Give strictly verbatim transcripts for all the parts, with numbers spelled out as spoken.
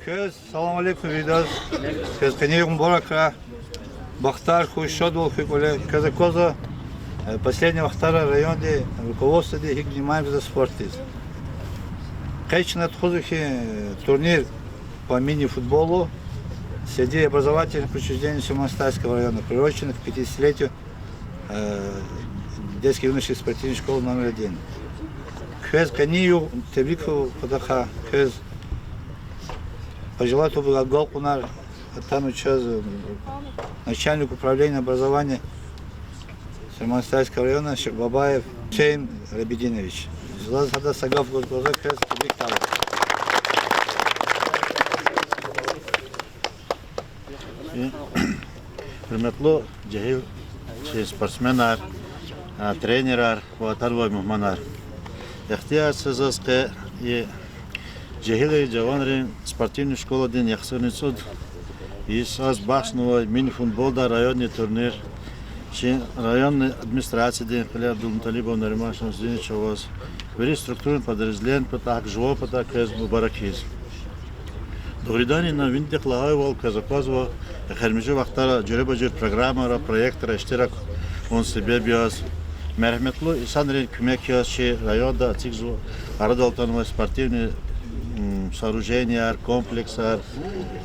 Квез салам алейкум виридаз. Квез къенин югъ мубаракрай. Бахтар хьуй, шадвал хьуй кӀвале. Квез аквазва, э, последний вахтара районди, руководстводи гьикӀ внимание гузва спортдиз. Къе чна тухузва хьи, э, турнир по мини-футболу среди образовательных учреждений Сулейман-Стальского района, приуроченный к пятидесятилетию, э, детской юношеской спортивной школы номер один. Квез къенин югъ тебрикзава патахъай, квез пожелать ава агалкьунар, атана чаз, э, начальник управления образования Сулейман-Стальского района Шихбабаев Гусейн Рабидинович. Заз гьадаз са гаф гуз кӀанзава, квез тебрикзава. Гьуьрметлу жегьил чи спортсменар, а, тренерар ва атанвай мугьманар. Ихтияр це заз къе и жегьилрин, жаванрин спортивный школадин яхцӀурни цӀуд йисаз бахшнавай мини-футболдин районный турнир чи районный администрациядин, Кьиле Абдулмуталибов Нариман Шамсудинович аваз, вири структурный подразделенийрин патай, гьакӀ жуван патай квез мубарак ийиз. Дугъриданни, ина винидихъ лагьайвал, квез аквазва, эхиримжи вахтара жуьреба-жуьре программайра, проектра иштирак авун себеб яз, мергьяметлу инсанрин куьмек яз чи районда эцигзава арадал атанвай спортивный, м, сооруженияр, комплексар,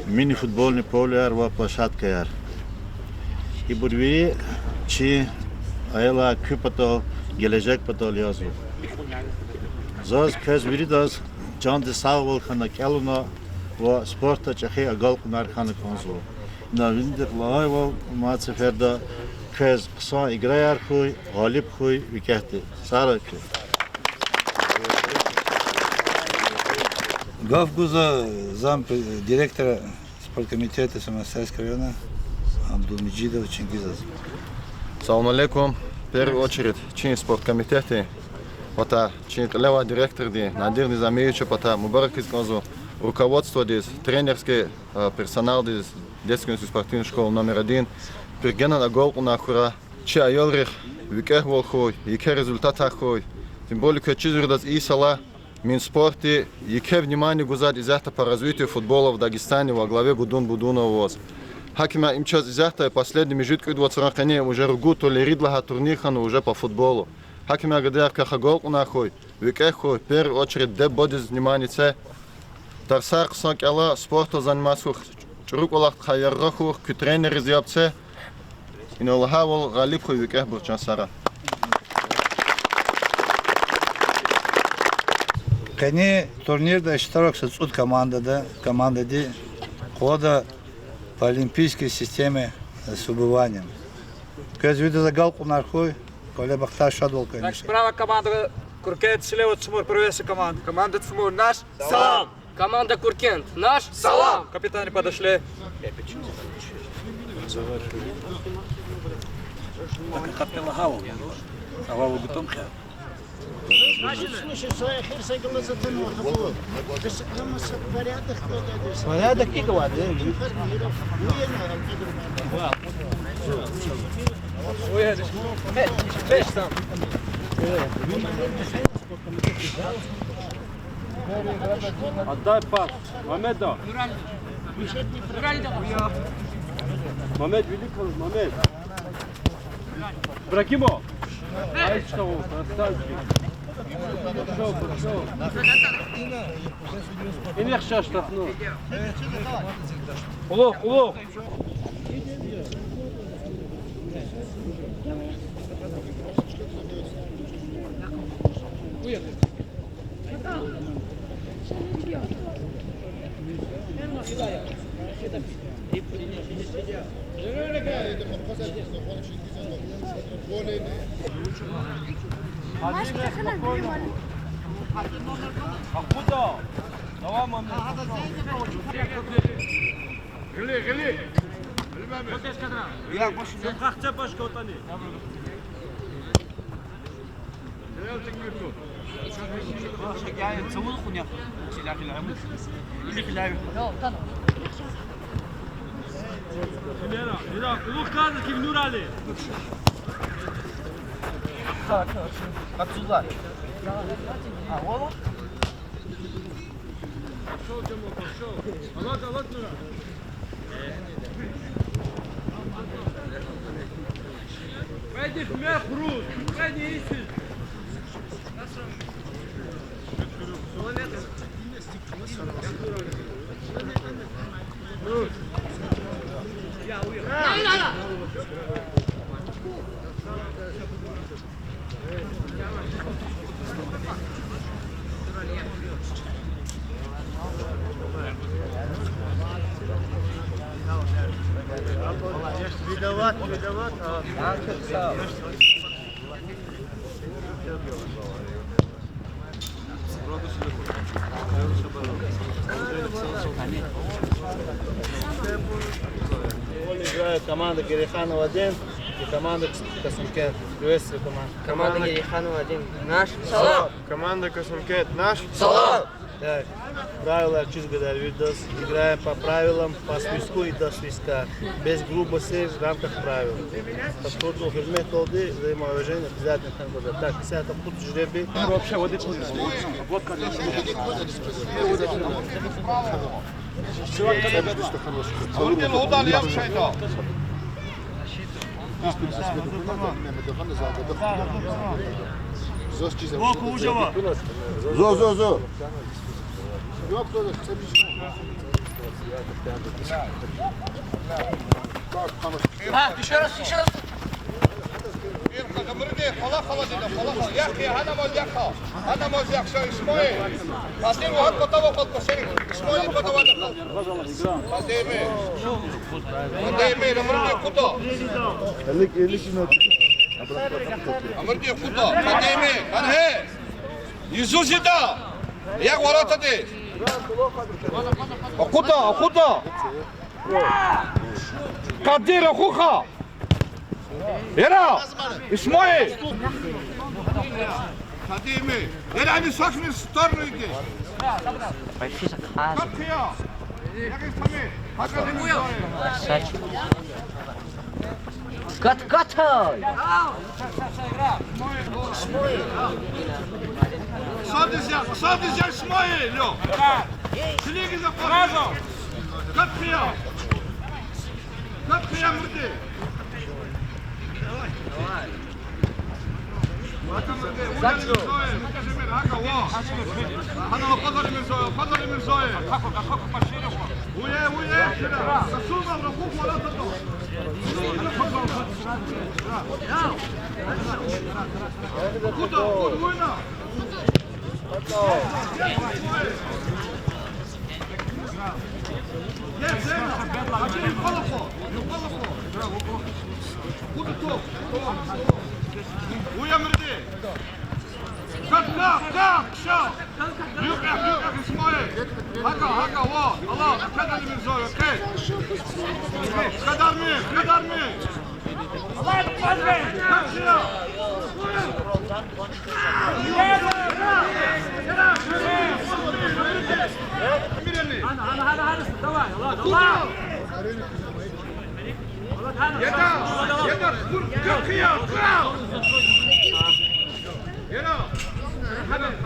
мини-футбольный полеяр ва площадкаяр. Ибур вири чи аялар куь патал, гележег патал язва. Заз квез виридаз чандин сагъвал хьана кӀелна ва спортда чӀехи агалкьунар хьана кӀанзава. Ина винидихъ лагьайвал, мад сеферда квез хъсан играяр хьуй, гъалиб хьуй, викӀегьди. Сагърай куьн. Гаф гузва замдиректора спорткомитета Сулейман-Стальского района Абдулмежидов Чингизаз. Салам алейкум. В первую очередь чи спорткомитетдин патай, чи кьилевай директордин Надир Низамиевичан патай мубарак ийиз кӀанзава, руководстводиз, тренерский, э, персоналдиз детской юношеской спортивной школы номер один, куь генани агалкьунар хьурай, чи аялрихъ викӀегьвал хьуй, еке результатар хьуй. Тем более квез чизвайдаз, и сала Минспорта еке внимание гузвайди исятда по развитию футбола в Дагестане во главе Будун Будунова аваз. ГьакӀ им чаз исятда последний муьжуьд-кӀуьд вацран къене уже ругуд, то ли ирид лагьай турнир хьана уже по футболу. ГьакӀ им гадаяр квехъ агалкьунар хьуй, викӀегь хьуй, в первую очередь диде-бубадиз внимание це. Тарсар хъсан кӀела, спортал заниматься хьухь, чӀуру кӀвалахдихъай яргъа хьухь, куь тренерриз яб це. Ина лагьайвал, гъалиб хьуй, викӀегьбур, чан сагърай. Къенин турнирда иштиракзава цӀуд командада, командади къвада по олимпийской системе с выбыванием. Квез виридаз агалкьунар хьуй, кӀвале бахтар, шадвал хьуй. Так, справа команда Куркент, слева Цумур, первенство команд. Команда Цумур, наш салам! Команда Куркент, наш салам! Капитане подошли. Так, капитан Лахавов. Слушай, свой эфир согласен, ну, порядок. Порядок и говорит. Отдай пас. Мамеда. Мамед, великого, Мамед. Ибрагимов. Ай, что вы, красавчик. Пошёл, пошёл. И не хшаш так, ну. Улугъ, улугъ. Пошёл, Джамал, пошёл. Алад, алад, Нура. Кьведихъ мехъ руз, кьведихъ исиз. Видават, видават, а. Играет команда Герейханова один и команда Касымкент. Приветствую команду. Команда Герейханова один. Наш салам. Команда Касымкент. Наш салам. Так, правила чиз гадар вирдаз. Играем по правилам, по свистку и до свистка. Без грубостей, в рамках правил. Подход, ну, предмет олди, взаимоуважение обязательно там куда. Так, исятда кьуд жребий. Вообще, вот это вот. Вот как. Вроде лугьудай я шайда. Зо, зо, зо. А, ещё раз, ещё раз. Ир, камриди, хала, хала, дида, хала, хала. Яхъ, яхъ, гьана маз яхъ. Гьана маз яхъ, всё, Исмаил. Хатир вагьад патав акъат квасери. Исмаил, патав акъат. Фатиме. Фатиме, камриди куда? Элик, элик ина. Камриди куда? Фатиме, гьана гье. Юзуз ида. Яхъ воротадиз. Акъуда, акъуда. Кадир, акъуха. Яра, Исмаил. Фатиме. Яра, ани сахмир сторону иди. Капия. Ягъи Самир. Хакъ али муя. Кат, катай. Садиз я, садиз я, Исмаил, лё. Килигиз акъвазиз. Капия. Капия мурди. Гьана, Фазали Мирзоев, Фазали Мирзоев. Уе, уе, шира. Расул, раху, валатато. Куда, куда, война? Уя мурди. Как, как, как, всё. Юкъе, юкъе, Исмаил. Гьакӏа, гьакӏа, во, ала, Кадир Мирзоев, окей. Кадир Мир, Кадир Мир. Как всё. Ана, ана, ана, ана, давай, ала, давай. Еда, еда, кур, кур, кур, кур. Еда.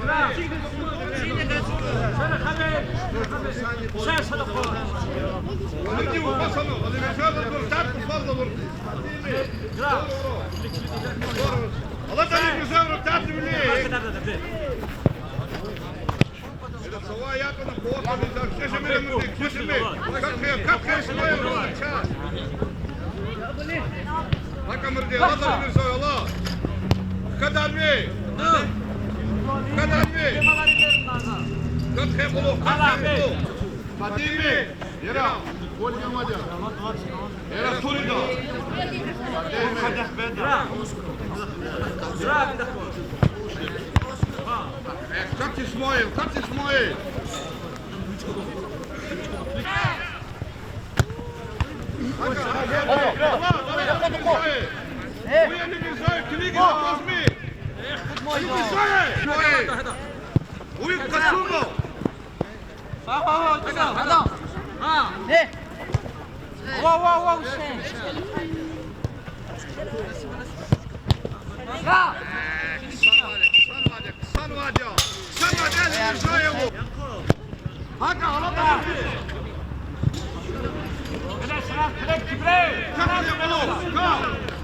Еда. Еда. Еда. Еда. Кадир Мир! Кадир Мир! Кадир Мир! Кадир Мир! Ера! Ера, Сурида! Как Исмаил? Как Исмаил? Ва, ва, ва, ва, Гьусейн. Ва! Санвадя, Санвадя, Санвадя, Санвадя, Санвадя, Санвадя. Как,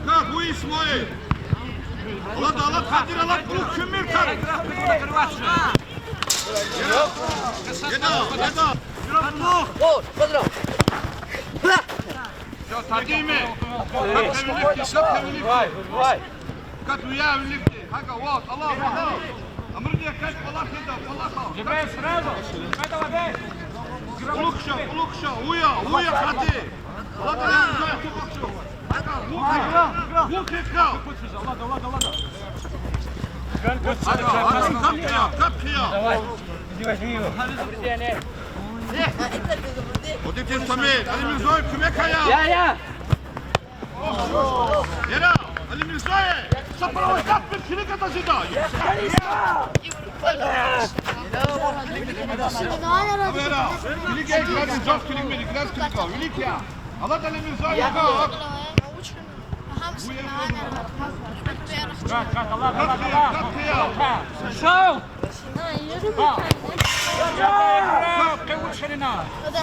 как, ву Исмаил? Алад, алад, Хадир, алад, кьулухъ куьмир, как. Еда, еда. Всё, Тадиме. Как хевилик, как хевилик. Кат виявликди, гьакӀа вал, алав, алав. Амрдия кат кӀвалах еда, кӀвалах ал. Жибрей, сразу. Жибрей, давай. Улукша, улукша, уя, уя, хати. Лада, лада, лада, улукша. ГьакӀа, улукша. Улукша. Лада, лада, лада. ГьакӀа, гьакӀа, капия, капия. Давай. Иди возьми его. Вот эти самые, Алимирзоев, кумек ая. Я, я. Яра, Алимирзоев, сопровождать бир килигда зида. Яра, килиге, играть, жав килигмир, играть килига, великий. Алад Алимирзоев, игра. Как, как, Алад, Алад, Алад. Шо!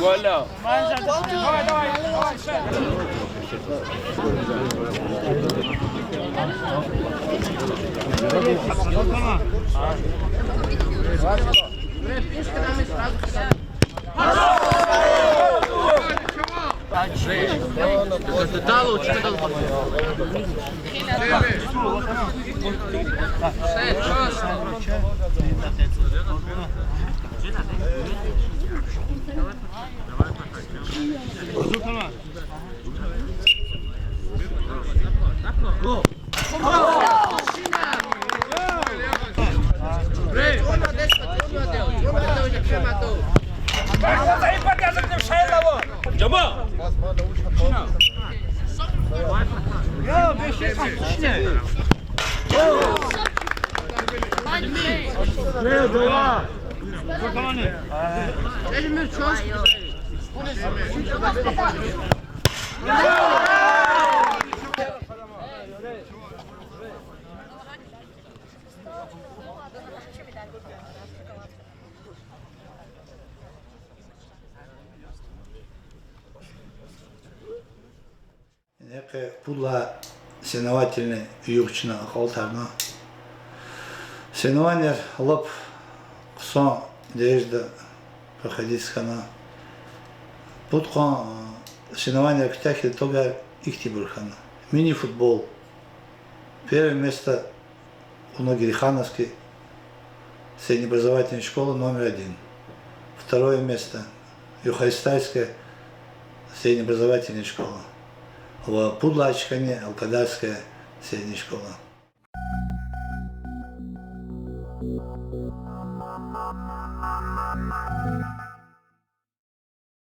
Валя. Ина къе пуд лагьай соревновательный югъ чна акьалтӀарна. Соревнованияр лап хъсан дережада проходить хьана. Пуд къван, э, соревнованияр куьтягь хьайила итогар ихьтинбур хьана. Мини-футбол. Первое место у Нагирихановской среднеобразовательной школы номер один. Второе место — Юхаристальская среднеобразовательная школа. Ва пуд лагьай чкани — Алкадарская средняя школа.